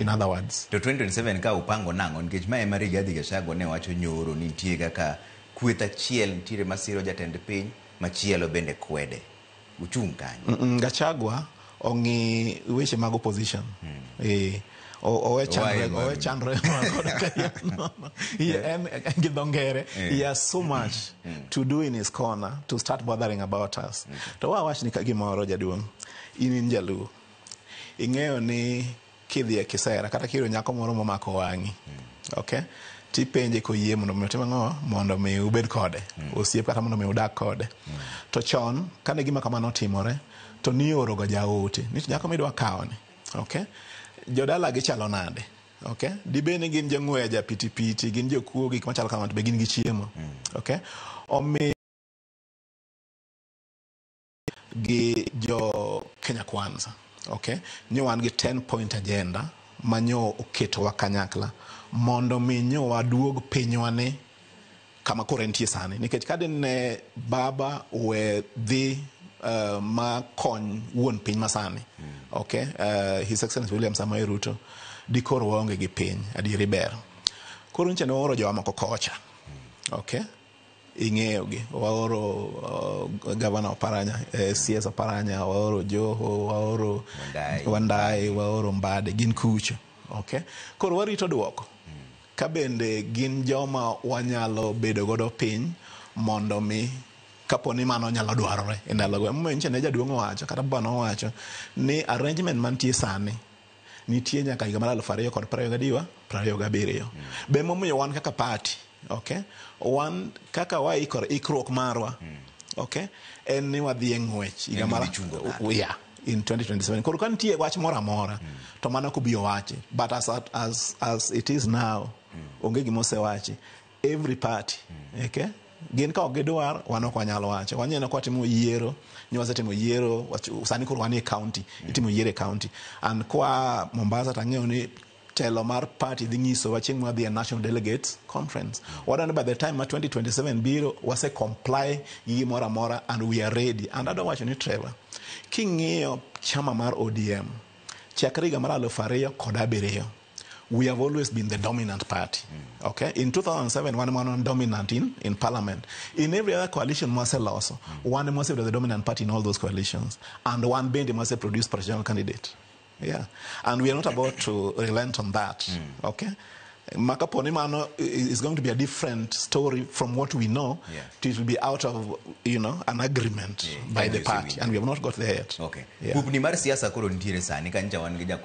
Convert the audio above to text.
In other words. To 2027 ka upango nang'o? Nikech ma ema Rigathi Gachagua ne wacho nyoro ni nitie kaka kweth achiel nitiere masiro jatend piny, machielo bende kwede. Uchung' kanye? Gachagua ong'i weche mag opposition. Owe chandre, owe chandre kod kayiem nono. En gi dho ngere, he has so much to do in his corner to start bothering about us. To wawach ni ka gimoro, jaduong', in Jaluo. Ing'eyo ni kidhi e kisera kata kiyudo nyako moro momako wang'i. Okay? Tipenje koyie mondo mi otim ang'o? Mondo mi ubed kode. Osiep kata mondo mi udag kode. To chon, kane gima kamano otimore, to nioro ga jaote. Ni to nyako midwa kawo ni. Okay? Jodala gichalo nade? Okay? Dibed ni gin jong'weja, japitipiti, gin jokuo, gik machalo kamano, to be gin gi chiemo. Okay? Omiyo gi jo Kenya Kwanza. Okay? Nyo wan gi 10 point agenda ma nyo oketowa kanyakla mondo mi nyo waduog pinywa ni kama koro entie sani, nikech ka dine baba we dhi ma kony wuon piny masani, okay, His Excellency William Samoei Ruto, dikoro waonge gi piny. Adieri ber koro nyicha ne waoro jowa moko kocha, okay, ing'eyogi. Waoro Gavana Oparanya, CS Oparanya, waoro Joho, waoro Wandayi. Wandayi, waoro Mbade, gin kucho. Okay, koro warito duoko ka bende gin joma wanyalo bedo godo piny mondo mi kapo ni mano nyalo dwarore e ndalogo. Emomiyo nyicha ne jaduong' owacho kata baba nowacho ni arrangement mantie sani nitie nyaka higa mar 2027. Be emomiyo wan kaka party, okay, wan kaka waikore, ikruok marwa, okay, en ni wadhi e ng'wech higa En mar gidhi chungo ng'ato. Yeah, in 2027. Koro ka nitie wach moro amora, to mano ok obi owachi, but as it is now, onge gima osewachi. Every party, okay, gin ka ok gidwar, wan ok wanyal wacho. Waneno ka watimo yiero ni wasetimo yiero, sani koro wan e county, itimo yiero e county, and kwa Mombasa tang'eyo ni telo mar party dhi nyisowa chieng' mwadhi e National Delegates Conference. Wadwaro ni by the time ma 2027 biro, wase comply gi gimoro amora and we are ready. And adwa wacho ni, Trevor, king'iyo chama mar ODM chakre higa mar 2007, we have always been the dominant party. Okay? In 2007, one man dominant in parliament. In every other coalition, mwaseloso, one mwasebedo the dominant party in all those coalitions. And one bende mwase produce presidential candidate. Yeah. And we are not about to relent on that. Okay? Makapo ni mano is going to be a different story from what we know. It will be out of an agreement by the And party. And we have not got there yet. Okay. Yeah. Kupni mar siasa koro nitiere sani ka nyicha wan gi jako